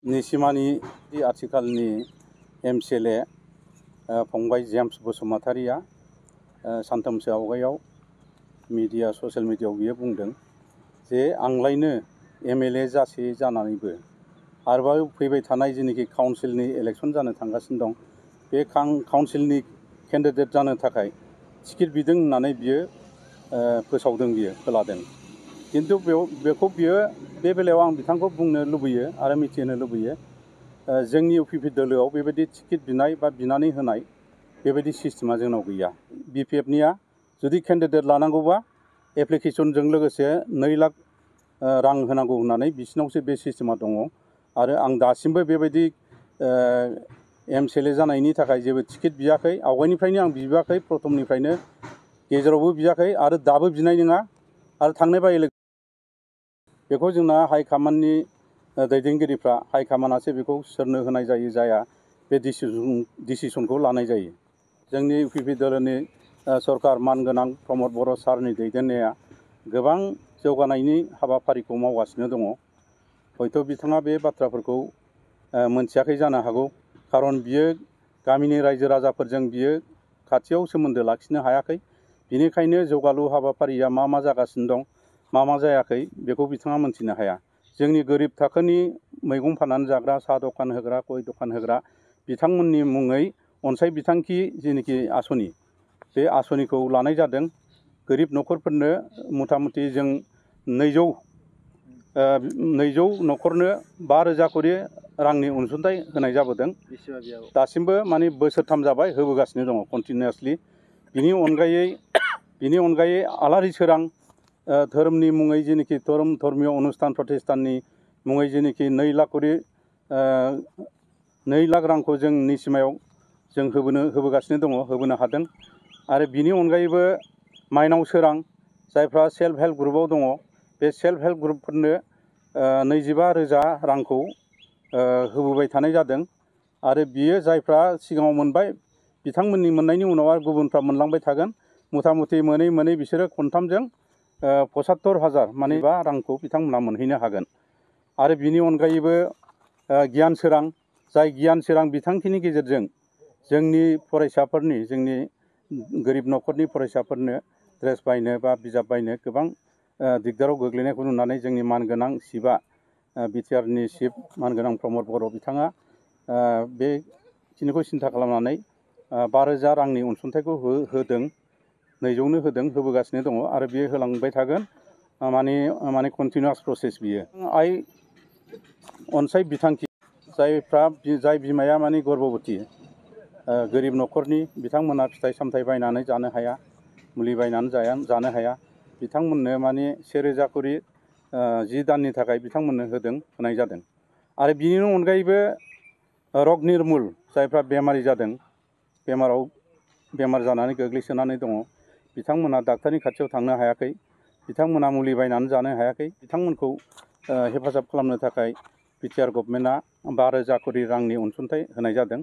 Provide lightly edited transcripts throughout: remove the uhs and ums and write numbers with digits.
निसिमानि आथिखालनि एमसिएलए फंबाय जेम्स बसुमतारिया सानथामसो आवगायाव ससियेल मिडियायाव बियो बुंदों जे आंलायनो एमएलए जानानैबो आरोबाव फैबाय थानाय जेनेखि काउन्सिलनि इलेक्शन जानो थांगासिनो दं बे काउन्सिलनि केन्डिडेट जानो थाखाय टिकेट बिदों होननानै बियो फोसावदों बियो फोलादों किन्तु बेखौ बियो बे बेलायाव आं बिथांखौ बुंनो लुबैयो आरो मिथिहोनो लुबैयो जोंनि इउपिपि दोलोआव बेबायदि टिकेट बिनाय बा बिनानै होनाय बेबायदि सिस्टेमा जोंनाव गैया। बिपिएफनिया जुदि केन्डिडेट लानांगौबा एप्लिकेशनजों लोगोसे 2 लाख रां होनांगौ होननानै बिसिनावसो बे सिस्टेमा दङ आरो आं दासिमबो बेबायदि एमसिएलए जानायनि थाखाय जेबो टिकेट बियाखै। आवगायनिफ्रायनो आं बिबाखै, प्रथमनिफ्रायनो गेजेरावबो बियाखै आरो दाबो बिनाय नङा आरो थांनाय बेखौ जोंना हाइकमान्डनि दैदेनगिरिफ्रा हाइकमान्डआसो बेखौ सोरनो होनाय जायो जाया बे डिसिसनखौ लानाय जायो। जोंनि इउपिपि दोलोनि सरकार मानगोनां प्रमद बर' सारनि दैदेननाया गोबां जौगानायनि हाबाफारिखौ मावगासिनो दङ। हयथ' बिथाङा बे बाथ्राफोरखौ मोनथियाखै जानो हागौ, खारन बियो गामिनि रायजो राजाफोरजों बियो खाथियाव सोमोन्दो लाखिनो हायाखै। बिनिखायनो जौगालु हाबाफारिया मा जागासिनो दं मा जायाखै बेखौ बिथाङा मोनथिनो हाया। जोंनि गोरिब थाखोनि मैगं फाननानै जाग्रा, साहा दखान होग्रा, गय दखान होग्रा बिथांमोननि मुङै अनसाय बिथांखि जेनेखि आसनि बे आसनिखौ लानाय जादों। गोरिब न'खरफोरनो मथा मथि जों 200 न'खरनो 5,000 करि रांनि अनसुंथाइ होनाय जाबोदों। दासिमबो माने बोसोरथाम जाबाय होबोगासिनो दङ कन्टिनिउसलि। बिनि अनगायै आलारि सोरां धोरोमनि मुङै जेनेखि धर्मीय अनुष्ठान प्रतिष्ठाननि मुङै जेनेखि 2 लाख करि 2 लाख रांखौ जों निसिमायाव जों होबोगासिनो दङ, होबोनो हादों। आरो बिनि अनगायैबो माइनाव सोरां जायफ्रा सेल्फ हेल्प ग्रुपआव दङ बे सेल्फ हेल्प ग्रुपफोरनो 25,000 रांखौ होबोबाय थानाय जादों। आरो बियो जायफ्रा सिगाङाव मोनबाय बिथांमोननि मोननायनि उनाव आरो गुबुनफ्रा मोनलांबाय थागोन। मथा मथि मोनै बिसोरो खनथामजों 75,000 माने 5 रांखौ बिथांमोना मोनहैनो हागोन। आरो बिनि अनगायैबो गियान सोरां, जाय गियान सोरां बिथांखिनि गेजेरजों जोंनि फरायसाफोरनि, जोंनि गोरिब न'खरनि फरायसाफोरनो ड्रेस बायनो बा बिजाब बायनो गोबां दिगदाराव गोग्लैनायखौ नुनानै जोंनि मानगोनां चिफआ बिटिआरनि चिफ मानगोनां प्रमद बर' बिथाङा बेखिनिखौ सिन्था खालामनानै 5,000 रांनि अनसुंथाइखौ होदों। 200नो होदों, होबोगासिनो दङ आरो बियो होलांबाय थागोन। माने कन्टिनिउआस प्रसेस बियो। आइ अनसाय बिथांखि जाय बिमाया माने गर्भबती गोरिब न'खरनि बिथांमोना फिथाइ सामथाइ बायनानै जानो हाया, मुलि बायनानै जानो हाया, बिथांमोननो माने 1,000 करि 10 दाननि थाखाय बिथांमोननो होनाय जादों। आरो बिनि अनगायैबो रग निर्मुल जायफ्रा बेमारि जादों, बेमार जानानै गोग्लैसोनानै दङ, बिथांमोना डाक्टारनि खाथियाव थांनो हायाखै, बिथांमोना मुलि बायनानै जानो हायाखै, बिथांमोनखौ हेफाजाब खालामनो थाखाय बिटिआर गभर्नमेन्टआ 5,000 करि रांनि अनसुंथाइ होनाय जादों।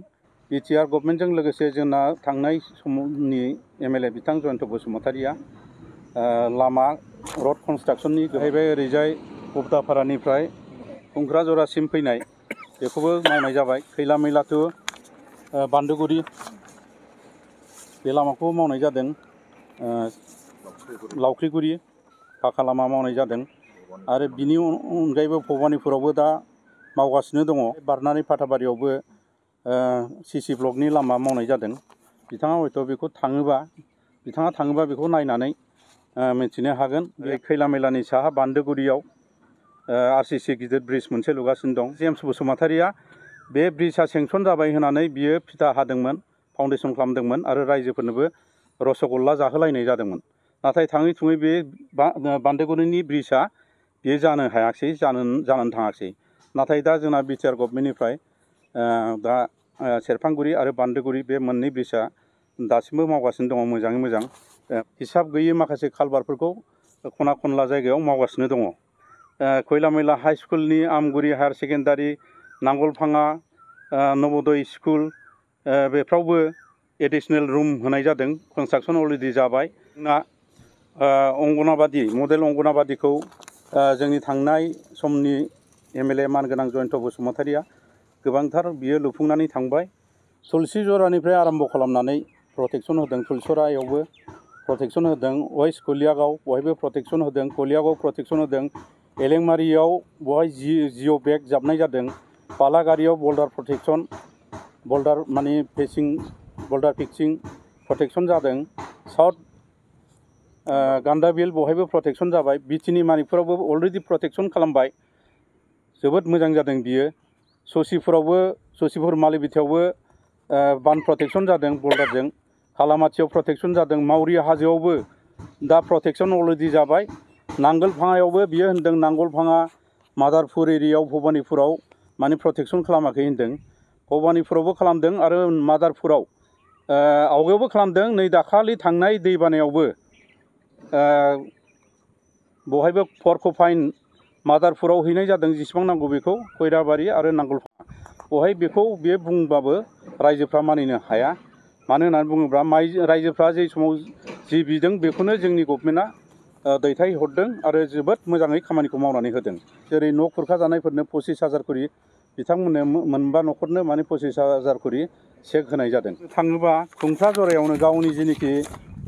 बिटिआर गभर्नमेन्टजों लोगोसे जोंना थांनाय समनि एमएलए बिथां जयन्त बसुमतारिया लामा रड कनस्ट्राक्सननि जाहैबाय ओरैजाय गबदापारानिफ्राय खुंख्राजरासिम फैनाय बेखौबो मावनाय जाबाय। खैला मैला टु बान्दोगुरि बे लामाखौ मावनाय जादों। लावख्रिगुरि पाका लामा मावनाय जादों। आरो बिनि अनगायैबो भबानिपुरावबो दा मावगासिनो दङ। बारनानै फाथाबारियावबो सिसि ब्लकनि लामा मावनाय जादों। बिथाङा हयथ' बेखौ थाङोबा बेखौ नायनानै मिथिनो हागोन। बे खैला मैलानि साहा बान्दोगुरियाव आरसिसि गिदिर ब्रिज मोनसे लुगासिनो दं। जेम्स बसुमतारिया बे ब्रिजआ सेंसन जाबाय होननानै बियो फिथा हादोंमोन, फाउन्डेसन खालामदोंमोन आरो रायजोफोरनोबो रसगल्ला जाहोलायनाय जादोंमोन। नाथाय थाङै थुङै बे बान्दोगुरिनि ब्रिजआ बेयो जानानै थाङाखै। नाथाय दा जोंना बिटिआर गभर्नमेन्टनिफ्राय दा सेरफांगुरि आरो बान्दोगुरि बे मोननै ब्रिजआ दासिमबो मावगासिनो दङ मोजाङै मोजां। हिसाब गैयै माखासे कालभारफोरखौ खना खनला जायगायाव मावगासिनो दङ। खैला मैला हाइ स्कुलनि आमगुरि हायार सेकेन्डारि, नांगलफाङा नवोदय स्कुल बेफ्रावबो एडिसनेल रुम होनाय जादों। कनस्ट्राक्सन अलरेडि जाबाय। जोंना अंगनाबादि मडेल अंगनाबादिखौ जोंनि थांनाय समनि MLA मानगोनां जयन्त बसुमतारिया गोबांथार बियो लुफुंनानै थांबाय। तुलसि जरानिफ्राय आरम्भ खालामनानै प्रटेक्सन होदों, तुलसरायावबो प्रटेक्सन होदों, वेस्ट कलियागाव बहायबो प्रटेक्सन होदों, कलियागाव प्रटेक्सन होदों, एलेंमारियाव बहाय जिअ बेग जाबनाय जादों, बालागारियाव बल्डार प्रटेक्सन, बल्डार माने बल्डार फिक्सिं प्रटेक्सन जादों, साउथ गान्दाबिल बहायबो प्रटेक्सन जाबाय, बिटिनि मानिकफोरावबो अलरेडि प्रटेक्सन खालामबाय, जोबोद मोजां जादों बियो। ससिपुर मालिबिथायावबो बान प्रटेक्सन जादों बल्डारजों, खालामाथियाव प्रटेक्सन जादों, मावरि हाजोआवबो दा प्रटेक्सन अलरेडि जाबाय, नांगोलफाङायावबो बियो होनदों नांगोलफाङा मादारपुर एरियायाव भबानिपुराव माने प्रटेक्सन खालामाखै होनदों, भबानिपुरावबो खालामदों आरो मादारपुराव आवगायावबो खालामदों, नै दाखालि थांनाय दैबानायावबो बहायबो फरकफाइन मादारपुराव हैनाय जादों जेसेबां नांगौ बेखौ, खैराबारि आरो नांगोलफाङा बहाय बेखौ बे बुंबाबो रायजोफ्रा मानिनो हाया। मानो होननानै बुङोब्ला रायजोफ्रा जे समाव जि बिदों बेखौनो जोंनि गभर्नमेन्टआ दैथायहरदों आरो जोबोद मोजाङै खामानिखौ मावनानै होदों। जेरै न' खुरखा जानायफोरनो 25,000 करि बिथांमोननो मोनबा न'खरनो माने 25,000 करि चेक होनाय जादों। थाङोबा खुंख्राजरायावनो गावनि जेनिखि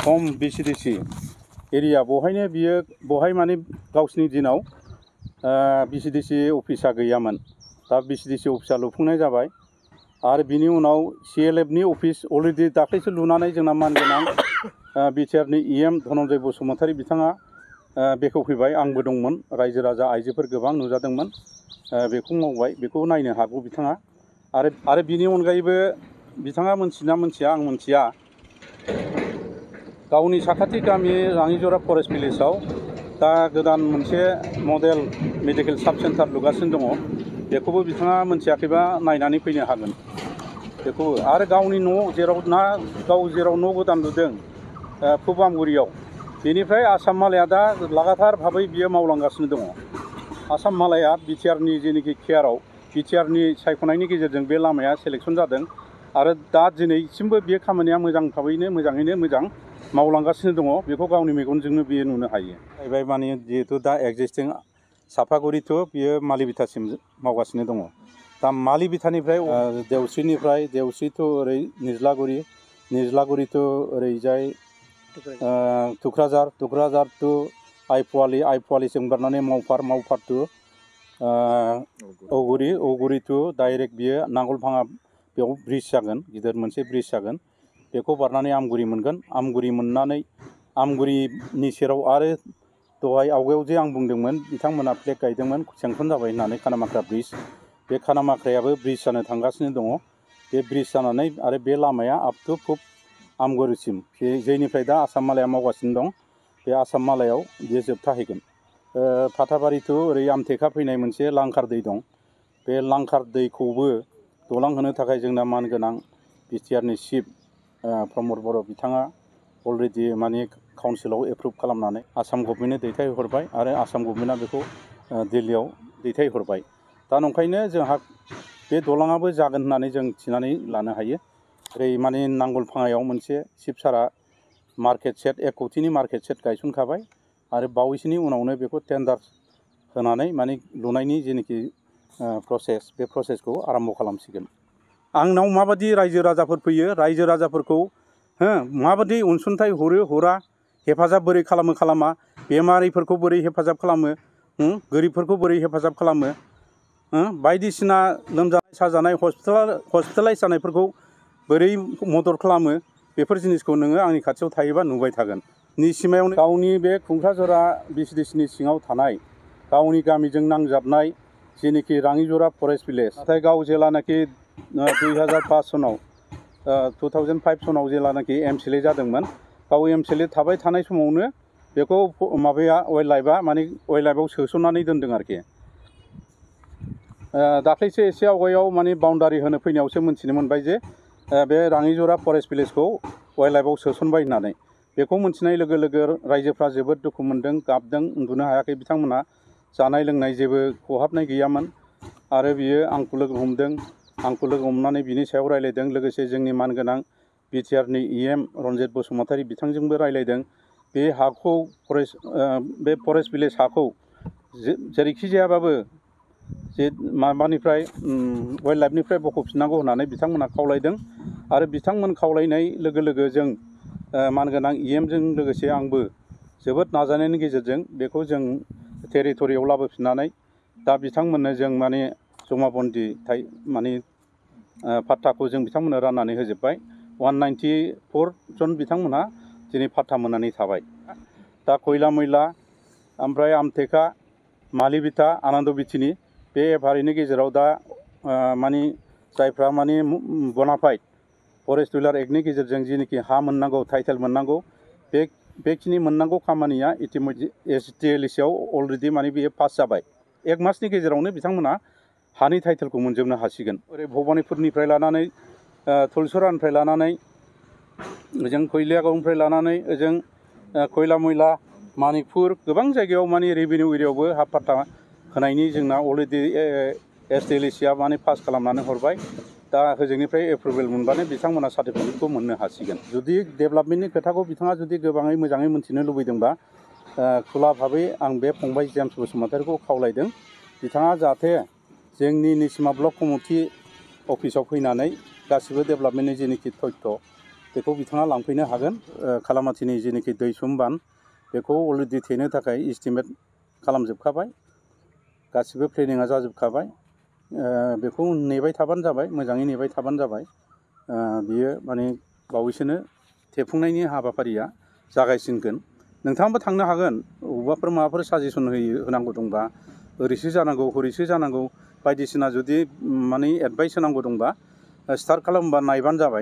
हम BCDC एरिया बहायनो बियो बहाय माने गावसिनि दिनाव BCDC अफिसा गैयामोन, दा BCDC अफिसा लुफुंनाय जाबाय आरो बिनि उनाव CLFनि अफिस अलरेडि दाख्लैसो लुनानै जोंना मानगोनां बिटिआरनि EM धनन्जय बसुमतारी बिथाङा बेखेवफैबाय। आंबो दंमोन, रायजो राजा आइजोफोर गोबां नुजादोंमोन, बेखौ मावबाय, बेखौ नायनो हागौ बिथाङा। आरो बिनि अनगायैबो बिथाङा मोनथिना मोनथिया आं मोनथिया, गावनि साखाथि गामि राङिजरा फरेस्ट भिलेजाव दा गोदान मोनसे मडेल मेडिकेल साब सेन्टार लुगासिनो दङ, बेखौबो बिथाङा मोनथियाखैबा नायनानै फैनो हागोन बेखौबो। आरो गावनि न' जेराव न' गोदान लुदों फुबामगुरियाव, बेनिफ्राय आसाम मालाया दा लागाथार भाबै बियो मावलांगासिनो दङ। आसाम मालाया बिटिआरनि जेनिखि केयाराव बिटिआरनि सायख'नायनि गेजेरजों बे लामाया सेलेक्सन जादों आरो दा दिनैसिमबो बे खामानिया मोजाङैनो मोजां मावलांगासिनो दङ, बेखौ गावनि मेगनजोंनो बियो नुनो हायो। जाहैबाय माने जिहेथु दा एक्जिस्टिं सापागुरि टु बियो मालिबिटासिम मावगासिनो दङ। दा मालिबिटानिफ्राय देवस्रि टु ओरै निज्लागुरि टु ओरैजाय तुक्राझार टु आइपुवालिसिम बारनानै मावफार टु औगुरि टु डाइरेक्ट बियो नांगोलफाङा, बेयाव ब्रिज जागोन, गिदिर मोनसे ब्रिज जागोन, बेखौ बारनानै आमगुरि मोनगोन, आमगुरि मोननानै आमगुरिनि सेराव आरो दहाय आवगायाव जे आं बुंदोंमोन बिथांमोना फ्लेग गायदोंमोन सेंसन जाबाय होननानै खानामाख्रा ब्रिज, बे खानामाख्रायाबो ब्रिज जानो थांगासिनो दङ। बे ब्रिज जानानै आरो बे लामाया आप टु पुब आमगुरिसिम, जेनिफ्राय दा आसाम मालाया मावगासिनो दं, बे आसाम मालायाव बियो जोबथाहैगोन। फाथाबारि टु ओरै आमथेखा फैनाय मोनसे लांखार दै दं, बे लांखार दैखौबो दलां होनो थाखाय जोंना मानगोनां बिटिआरनि चिफ प्रमद बर' बिथाङा अलरेडि माने काउन्सिलाव एप्रुभ खालामनानै आसाम गभर्नमेन्टनो दैथायहरबाय आरो आसाम गभर्नमेन्टआ बेखौ दिल्लीयाव दैथायहरबाय। दा नंखायनो जोंहा बे दलाङाबो जागोन होननानै जों थिनानै लानो हायो। ओरै माने नांगोलफाङायाव मोनसे चिफ सारा मार्केट सेट 1 कौटिनि मार्केट सेट गायसनखाबाय आरो बावैसोनि उनावनो बेखौ टेन्डार होनानै माने लुनायनि जेनोखि प्रसेस, बे प्रसेसखौ आरम्भ खालामसिगोन। आंनाव माबायदि रायजो राजाफोर फैयो, रायजो राजाफोरखौ माबायदि अनसुंथाइ हरा, हेफाजाब बोरै खालामा, बेमारिफोरखौ बोरै हेफाजाब खालामो, गोरिबफोरखौ बोरै हेफाजाब खालामो, बायदिसिना लोमजानाय साजानाय हस्पिटालाइज जानायफोरखौ बोरै मदद खालामो, बेफोर जिनिसखौ नोङो आंनि खाथियाव थायोबा नुबाय थागोन। निसिमायावनो गावनि बे खुंख्राजरा BCDCनि सिङाव थानाय गावनि गामिजों नांजाबनाय जेनिखि राङिजरा फरेस्ट भिलेज, नाथाय गाव जेलानाखि 2005 सनाव 2005 सनाव जेलानाखि MCLA जादोंमोन, गाव MCLA थाबाय थानाय समावनो बेखौ माबाया वाइल्ड लाइफआव सोसननानै दोनदों आरोखि। दाख्लैसो एसे आवगायाव माने बाउन्डारि होनो फैनायावसो मोनथिनो मोनबाय जे बे राङिजरा फरेस्ट भिलेजखौ वाइल्ड लाइफआव सोसनबाय होननानै। बेखौ मोनथिनाय लोगो लोगो रायजोफ्रा जोबोद दुखु मोनदों, गाबदों, उन्दुनो हायाखै। बिथांमोना जानाय लोंनाय जेबो खहाबनाय गैयामोन आरो बियो आंखौ लोगो हमनानै बिनि सायाव रायलायदों। लोगोसे जोंनि मानगोनां बिटिआरनि EM रन्जित बसुमतारी बिथांजोंबो रायलायदों। बे हाखौ बे फरेस्ट भिलेज हाखौ जेरैखि जायाबाबो जे माबानिफ्राय वाइल्ड लाइफनिफ्राय बख'फिननांगौ होननानै बिथांमोनहा खावलायदों आरो बिथांमोन खावलायनाय लोगो लोगो जों मानगोनां EMजों लोगोसे आंबो जोबोद नाजानायनि गेजेरजों बेखौ जों टेरिटरियाव लाबोफिननानै दा बिथांमोननो जों माने जमाबन्दि माने पाट्टाखौ जों बिथांमोननो राननानै होजोब्बाय 194 जन बिथांमोनहा दिनै पाट्टा मोननानै थाबाय। दा खयला मैला ओमफ्राय आमटेका मालिबिटा आनन्द बिथिनि बे एफआरनि गेजेराव दा माने जायफ्रा माने बनाफाइड फरेस्ट डिलार एक्टनि गेजेरजों जिनोखि हा मोननांगौ टाइटेल मोननांगौ बेखिनि मोननांगौ खामानिया इतिमध्य STLCआव अलरेडि माने बेयो पास जाबाय। 1 मासनि गेजेरावनो बिथांमोना हानि टाइटेलखौ मोनजोबनो हासिगोन। ओरै भबानिपुरनिफ्राय लानानै थुलसुरानिफ्राय लानानै ओजों खयलियागावनिफ्राय लानानै ओजों खयला मैला मानिकपुर गोबां जायगायाव माने रेभिनिउ एरियायावबो हा पाट्टा होनायनि जोंना अलरेडि STLCआ माने पास खालामनानै हरबाय। दा होजोंनिफ्राय एप्रुभेल मोनबानो बिथांमोना सार्टिफिकेटखौ मोननो हासिगोन। जुदि डेभेलपमेन्टनि खोथाखौ बिथाङा जुदि गोबाङै मोजाङै मिथिनो लुबैदोंबा खुला भाबै आं बे फंबाय जेम्स बसुमतारिखौ खावलायदों बिथाङा जाहाथे जोंनि निसिमा ब्लक कमिटि अफिसाव फैनानै गासिबो डेभेलपमेन्टनि जेनोखि तथ्य बेखौ बिथाङा लांफैनो हागोन। खालामाथिनि जेनोखि दैसुम बान बेखौ अलरेडि थेनो थाखाय इस्टिमेट खालामजोबखाबाय, गासिबो प्लेनिङा जाजोबखाबाय। बेखौ नेबाय थाबानो जाबाय, मोजाङै नेबाय थाबानो जाबाय। बियो माने बावैसोनो थेफुंनायनि हाबाफारिया जागायसिनगोन। नोंथाङाबो थांनो हागोन, बबेबाफोर माबाफोर साजेसन होनांगौ दंबा ओरैसो जानांगौ हरैसो जानांगौ बायदिसिना जुदि माने एडभाइस होनांगौ दंबा स्टार्ट खालामबा नायबानो जाबाय।